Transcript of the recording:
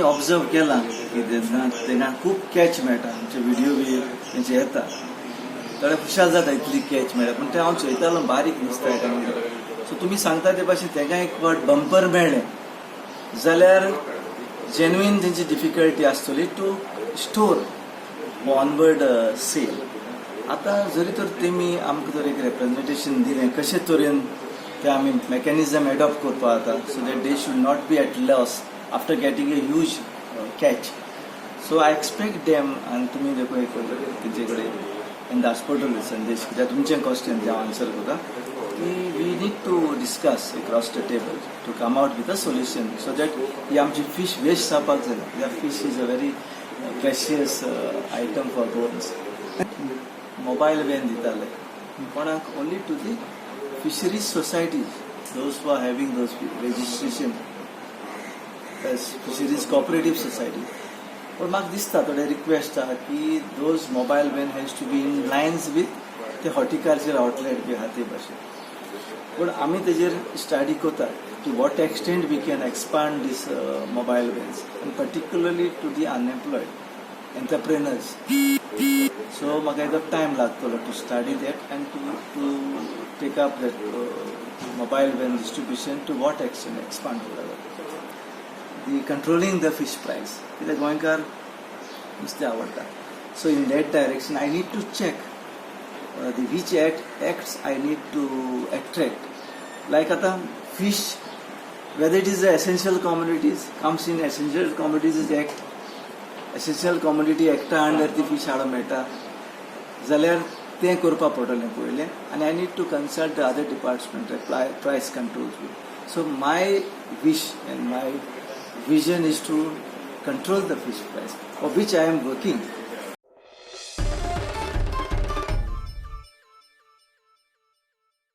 Observe केलां की तेन्ना तेंकां खूब कॅच मेळटा. आमचे व्हिडियो बी तेंचे येता, थोडे खुशाल जाता इतली कॅच मेळटा. पूण तें हांव चोयतालो, बारीक नुस्तें येता म्हणून. सो तुमी सांगता ते भाशेन तेंकां एक फावट बंपर मेळ्ळें जाल्यार जेन्युइन तेंची डिफिकल्टी आसतली टू स्टोर ऑनवर्ड सेल. आतां जरी तर तेमी आमकां जर एक रेप्रेझेंटेशन दिलें, कशे तरेन ते आमी मॅकॅनिजम एडॉप्ट करपाक जाता, so that they should not be at loss after getting a huge catch. So I expect them. आनी तुमी देखून एक तेंचे कडेन धाडपडटले संदेश, कित्याक तुमचें क्वेश्चन जें हांव आन्सर करता की we need to discuss across the table to come out with a solution, so that ही आमची फीश वेस्ट जावपाक जायना, कित्याक fish is a very precious item for Goans. Mobile van दिताले कोणाक? Only to the fisheries societies, those who are having those registration as fisheries cooperative society. पूण म्हाका दिसता थोडे रिक्वेस्ट आहा की those mobile van has to be in lines with ते horticulture outlet बी आहा ते भाशेन. पूण आमी तेजेर स्टडी करता to what extent we can expand this mobile vans and particularly to the unemployed entrepreneurs. So म्हाका एकदम टायम लागतलो to study that and to take up that mobile van distribution, to what extent expand जाता. The controlling the fish price, कित्याक गोंयकार नुस्तें आवडटा. So in that direction I need to check the which acts I need to attract, like आतां fish, whether it is essential commodities, comes in Essential Commodities Act. Essential Commodity एक्टा under ती फीश हाडूंक मेळटा जाल्यार तें करपाक पडटलें पयलें. आनी I need to consult the other department, price controls. So my wish and my vision is to control the fish price, for which I am working.